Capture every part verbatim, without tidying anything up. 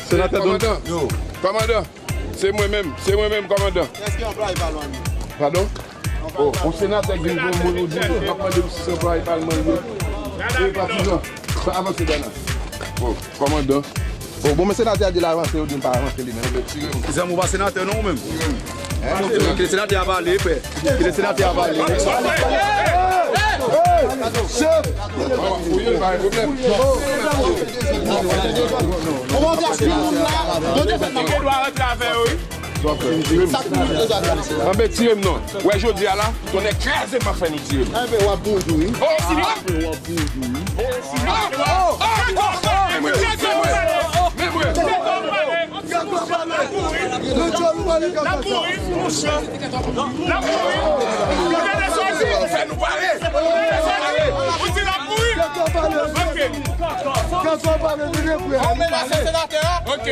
Senatè Don. Kòmandan. Yo. Kòmandan. Se mwen menm. Se mwen menm, kòmandan. Èske anplwaye pa lwen? Padon? Oh, yon senatè ki vin pou moun ou di, ap mande si se anplwaye palman li ye. E patizan. Sa avanse, Dana. Bon, kòmandan. Bon, bon, men senatè a di l avanse, yo di l pa avanse li menm. Tire m. Zanmi w pa senatè non ou menm? Kite senatè a pale, pè. Kite senatè a pale. Chèf! Kòman w di a si moun la, yo te fè nan dwa rantre avè yo, wi. Anben, tire m non. Wè, jodi a la, tonnè kraze m ap fè nou tire m. Anben, w ap mouri tou, wi. Oh, si mwen. Oh, si mwen. Oh, oh, oh, oh. Men mwen, men mwen, men mwen. N ap mouri, monchè. N ap mouri. Ou tande sa w di? Ou fè nou pale. Ou di n ap mouri. Ok. Ou menace senatè a? Ok.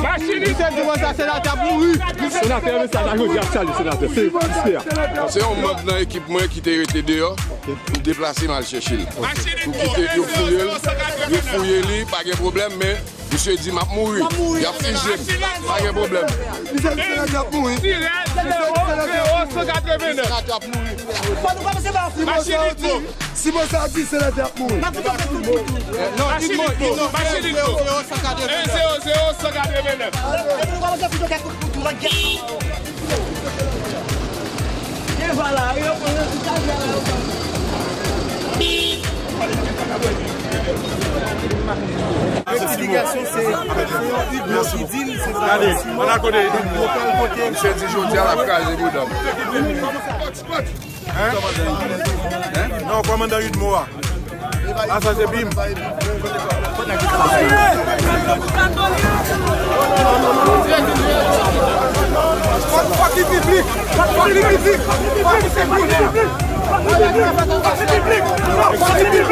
Machin li. Misye di konsa senatè ap mouri. Senatè, mesaj la jodi ap salye senatè. Se, se a. Se yon manm nan ekip mwen ki te rete deyò. M deplase m al chèche l. Pou kite yo fouye l. Yo fouye li, pa gen pwoblèm, men misye di, "M ap mouri. Y ap fizye m. Pa gen pwoblèm." Misye di senatè ap mouri. Tirèl zewo zewo san katrevennnèf. Machin li tou. Si mwen sa di, senatè ap mouri. Machin li tou. Machin li tou. Zewo zewo san katrevennnèf. Revandication, c'est, c'est un Huguenot qui dit, c'est un Gade, ann a kote. Misye di jodi a l ap kraze bouda m. Hein? Non, kòmandan Udmo a. A, sa se bim. Fòk li piblik. Fòk li piblik. Fòk li piblik. Fòk li piblik. Fòk li piblik.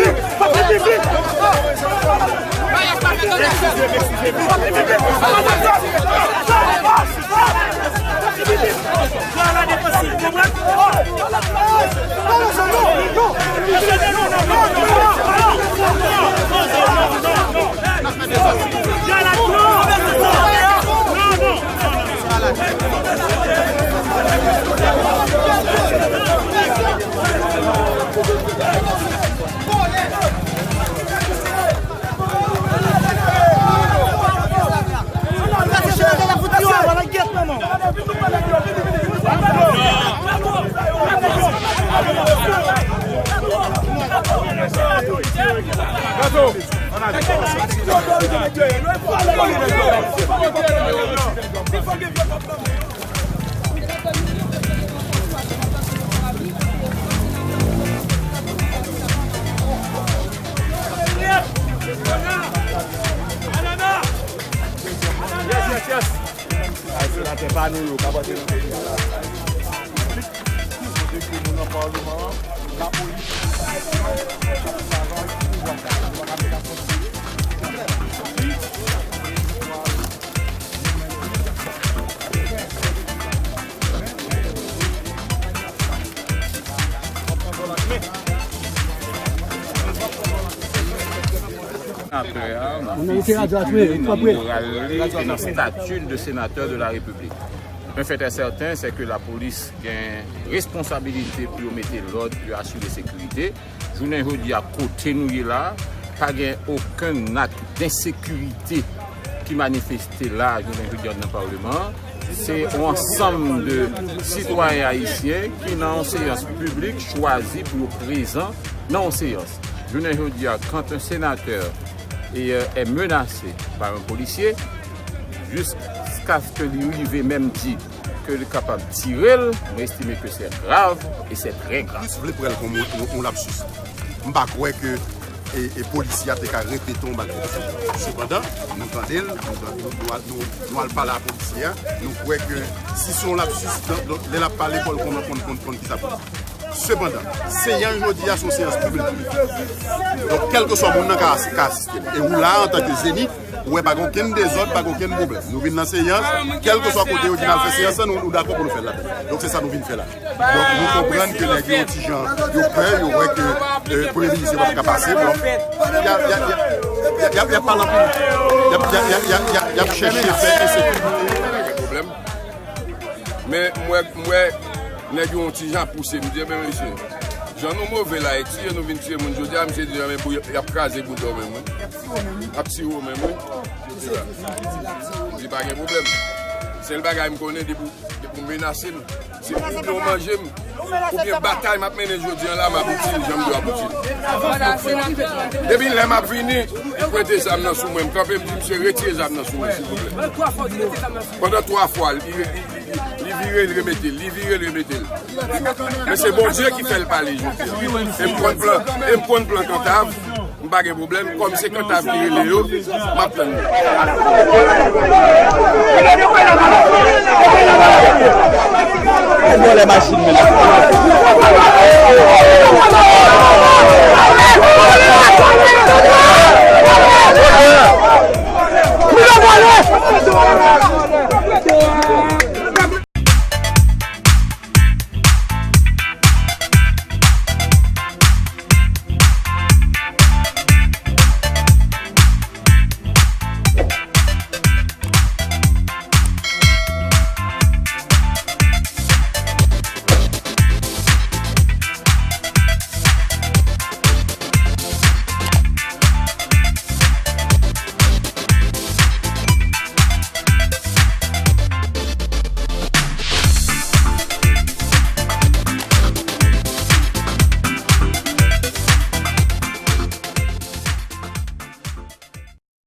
Yes, yes, yes. Ay, senatè pa nou yo, ka pote nan peyi a la. Kote ke nou nan palman an, lapolis, Senatè a, nan fizik li, nan moral li, e nan stati de senatè de la Repiblik. Un fait est certain, c'est que lapolis gen responsabilite pou yo mete lòd, pou yo asire sekirite. Jounen jodi a, kote nou ye la, pa gen okenn ak densekirite ki manifeste la, jounen jodi a, nan palman an. Se yon ansanm de sitwayen ayisyen ki nan yon seyans piblik chwazi pou yo prezan nan yon seyans. Jounen jodi a, quand un sénateur est, euh, est menacé par un policier, jiskaske li rive menm di ke li kapab tire l, mwen estime ke se grav e se trè grav. Polis vle pran l kòm yon, yon, yon lapsis. M pa kwè ke, e, e polisye a te ka repete yon bagay konsa. Sepandan, nou tande l, nou, nou, nou al, nou, nou al pale a polisye a, nou kwè ke si se yon lapsis, lè l ap pale, fò l konn, konn, konn, konn kisa pou l di. Sepandan, seyans jodi a se yon seyans piblik. Donk, kèlkeswa moun nan ka, ka asiste. E ou la, antanke Zenith, ou wè pa gen okenn dezòd, pa gen okenn pwoblèm. Nou vin nan seyans, kèlkeswa kote yo di n al fè seyans lan, nou, nou dakò pou nou fè l ladan. Donk, se sa nou vin fè la. Donk, nou konprann ke nèg yo ti jan, yo pè, yo wè ke, euh, Premye Minis yo pa ka pase. Bon, y a, y a, y a, y a, y a, y a pa lanpil. Y a, y a, y a, y a, y a, y a chèche fè ensekirite. Pwoblèm. Men m wè, m wè nèg yo yon ti jan pouse m. M di, "Ebyen, mesye, jan nou move la, e tiye nou vin tiye moun jodi a, misye di, men pou y ap kraze bouda w menm, wi. Y ap tiye w menm, wi." M di, "Pa gen pwoblèm. Sèl bagay m konnen, depi w, depi w menase m, se oubyen w manje m, oubyen batay m ap mennen jodi a la, m ap itil, jan m di w ap itil." Depi lè m ap vini, li pwente zam nan sou mwen, m kanpe, m di, "Misye, retire zam nan sou mwen, silvouplè." Pandan twa fwa, li, li, li, li vire, li remete l, li vire, li remete l. Men se Bondye ki fè l pale jodi a. E m konn plan, e m konn plan Kantav, m pa gen pwoblèm. Kòm se Kantav ki rele yo, m ap tann yo. Vòlè machin, men.